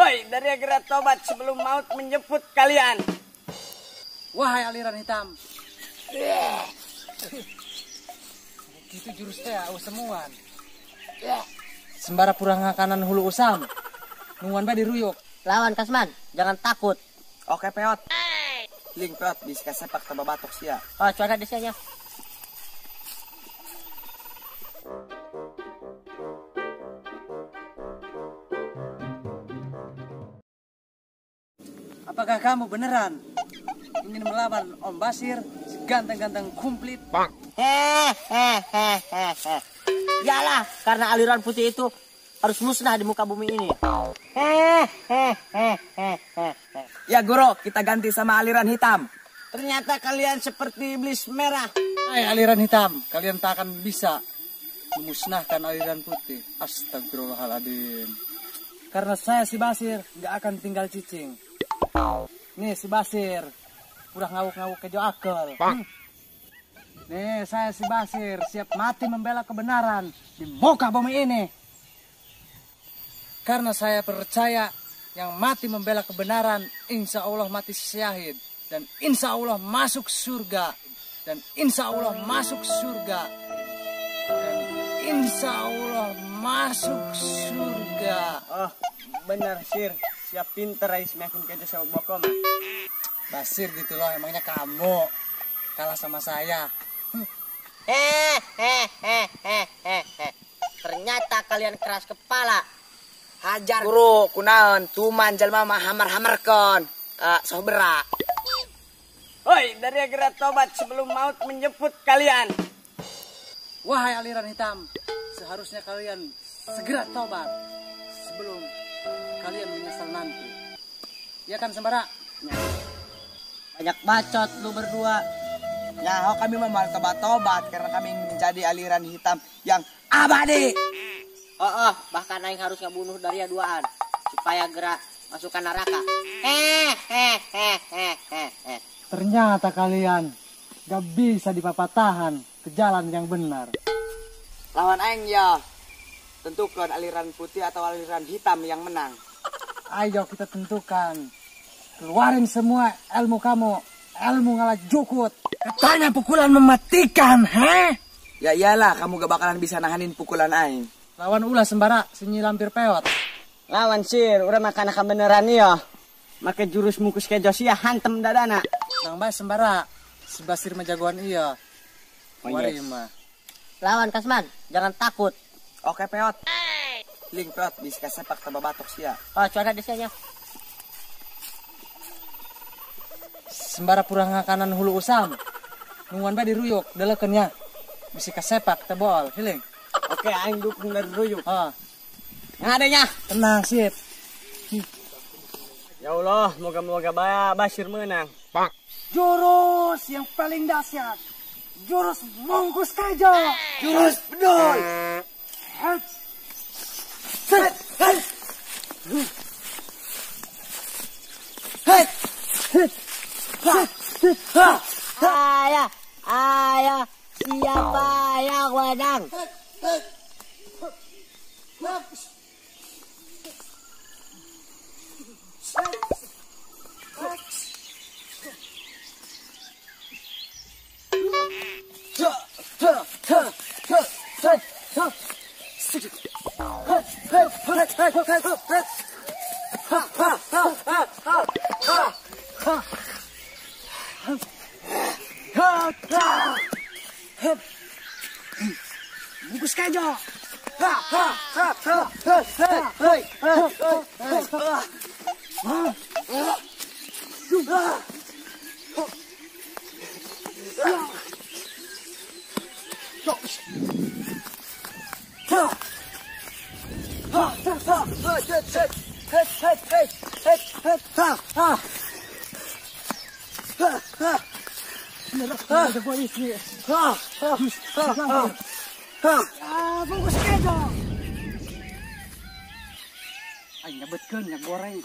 Hoi, dari segera tobat sebelum maut menjemput kalian. Wahai aliran hitam. Gitu jurus teh semuan. Sembara purang kanan hulu usam. Nungguan bae diruyuk. Lawan Kasman, jangan takut. Oke peot. Link peot bisa sepak tambah batok sia. Oh, cuaca desanya. Apakah kamu beneran ingin melawan Om Basir seganteng-ganteng komplit? Hehehehehe. Yalah, karena aliran putih itu harus musnah di muka bumi ini. Hehehehehe. Ya guru, kita ganti sama aliran hitam. Ternyata kalian seperti iblis merah. Hai aliran hitam, kalian tak akan bisa memusnahkan aliran putih. Astagfirullahaladzim. Karena saya si Basir nggak akan tinggal cicing. Nih si Basir udah ngawuk-ngawuk kejo akal. Nih saya si Basir siap mati membela kebenaran di muka bumi ini. Karena saya percaya yang mati membela kebenaran insya Allah mati syahid. Dan insya Allah masuk surga. Dan insya Allah masuk surga. Dan insya Allah masuk surga. Oh benar Sir. Siap pinter ais makin kerja sama boko mah. Basir gitu loh, emangnya kamu kalah sama saya. Hehehehehe. Ternyata kalian keras kepala. Hajar guru, kunaon tuman jelma mah hamar-hamarkeun. Soh berak. Hoi, dari segera tobat sebelum maut menjemput kalian. Wahai aliran hitam, seharusnya kalian segera tobat sebelum kalian menyesal nanti. Ya kan Sembara? Ya. Banyak bacot lu berdua. Ya, kami memang tobat-tobat karena kami ingin menjadi aliran hitam yang abadi. Oh, bahkan aing harus ngebunuh Daria duaan supaya gerak masukkan neraka. Hehehehehe. Ternyata kalian gak bisa dipapatahan ke jalan yang benar. Lawan aing ya. Tentukan aliran putih atau aliran hitam yang menang. Ayo kita tentukan. Keluarin semua ilmu kamu. Ilmu ngalah jukut. Katanya pukulan mematikan, heh? Ya iyalah, kamu gak bakalan bisa nahanin pukulan aing. Lawan ulah Sembara, sinyi lampir peot. Lawan Sir, udah makan akan beneran ya. Make jurus mungkus kejo sia hantem dadana. Nang bae Sembara, si Basir mah jagoan iya. Oh, yes. Lawan Kasman, jangan takut. Oke peot. Link peot bisa sepak tambah batok sia. Oh, cuaca desanya. Sembara purang kanan hulu usam. Nungguan bae diruyuk, delekeun nya. Bisa kasepak tebol, hiling. Oke, aing dukung dari ruyuk. Ah. Ngadenya. Tenang, sip. Ya Allah, moga-moga Basir menang. Pak. Jurus yang paling dahsyat. Jurus mungkus kejo. Jurus bedul. Set. Set. Set. Set. Set. Ayah, ayah, siapa yang menang? Bungkus kejo. Bungkus kejo. Ay, nyebutkeun nya goreng.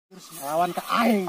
Terus melawan ke aing.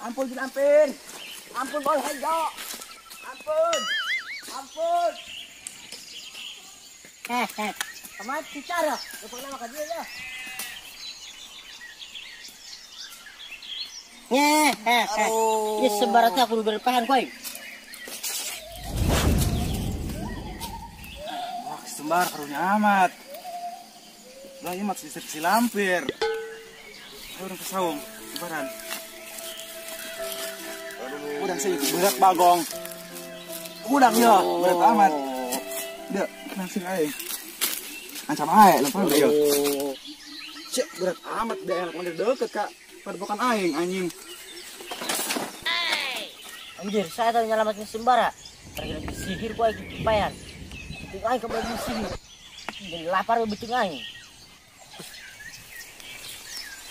Ampun si Lampir. Ampun Bol Hejo. Ampun. Ampun. Kemana bicara? Lupa nama ka dia ya. Ini sebaratnya aku udah berpahan koi. Wah, sembar karunya amat. Lah ieu mah si Lampir. Ayo urang ke saung, lebaran. Udang sih berat bagong. Udang ya, berat amat. Dia langsung aing. Ancam ae lempar dia. Cek berat amat dia yang deket Kak. Padepokan aing anjing. Anjir, saya tahu nyelamatin Sembara. Lagi sihir gua aing payan. Beting aing kembali sihir. Jadi lapar beting aing.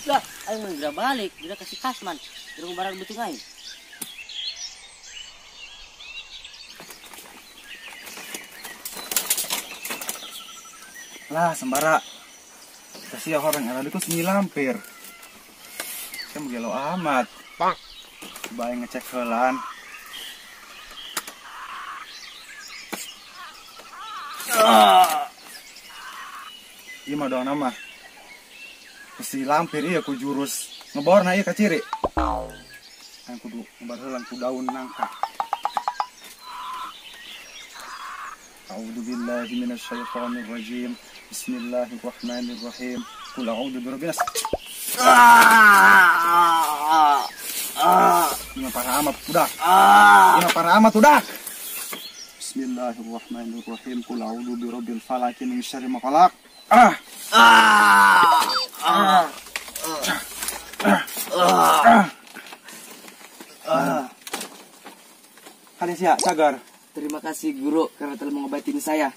Lah, aing mau gerak balik, dia kasih kasman. Gerung barang beting aing. Lah, Sembara. Kasih orang yang itu si Lampir. Saya mau gelo amat. Pak. Coba aing ngecek heulaan. Ieu mah doang mah. Si Lampir iya ku jurus ngeborna ieu ka ciri. Aing kudu ngebar heulaan ku daun nangka. A'udzu billahi minasyaitonir rajim. Bismillahirrahmanirrahim. Qul a'udzu birabbin nas. Ini parah amat udah. Ini parah amat udah. Bismillahirrahmanirrahim. Qul a'udzu birabbil falaq min syarri ma khalaq. Kalian siap, cagar. Terima kasih guru karena telah mengobatin saya.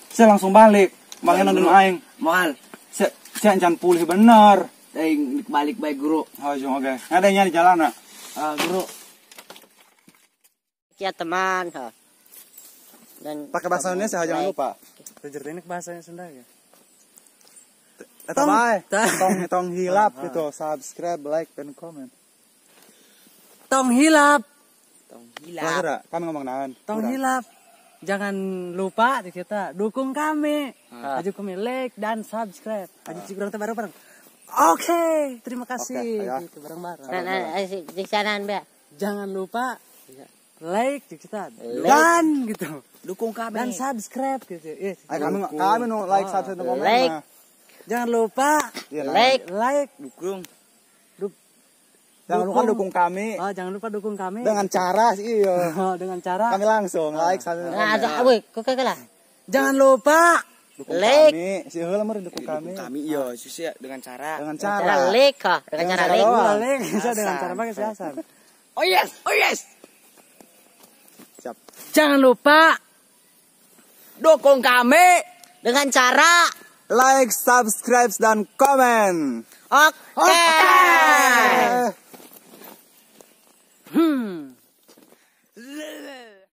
Saya langsung balik. Malah nonton aing. Moal. Saya jangan pulih bener. Aing balik baik guru. Oh, oke. Ada yang di jalan nak? Guru. Ya teman. Dan pakai bahasa Indonesia jangan lupa. Ini bahasanya Sunda ya. Eta bae. Tong hilap gitu. Subscribe, like, dan komen. Tong hilap. Tong hilap. Kami ngomong naon? Tong hilap. Jangan lupa kita dukung kami. Aju kami like dan subscribe. Aju cik urang teh bareng-bareng. Oke, terima kasih. Oke, gitu bareng-bareng. Nah, di sana Mbak. Jangan lupa like kita dan gitu. Dukung kami dan subscribe gitu. Yes. Kami no like, subscribe, dan komen. Like. Jangan lupa like, like, dukung. Jangan lupa dukung kami. Oh, jangan lupa dukung kami dengan cara sih iya. Oh, dengan cara kami langsung like, subscribe. Nah, woi, kok kalah. Jangan lupa dukung like. Kami. Si heula mah dukung kami. Dukung kami iya, susah dengan cara. Dengan cara like, dengan cara like. Like, bisa dengan cara pakai siasan. Oh yes, oh yes. Siap. Jangan lupa dukung kami dengan cara like, subscribe, dan komen. Oke.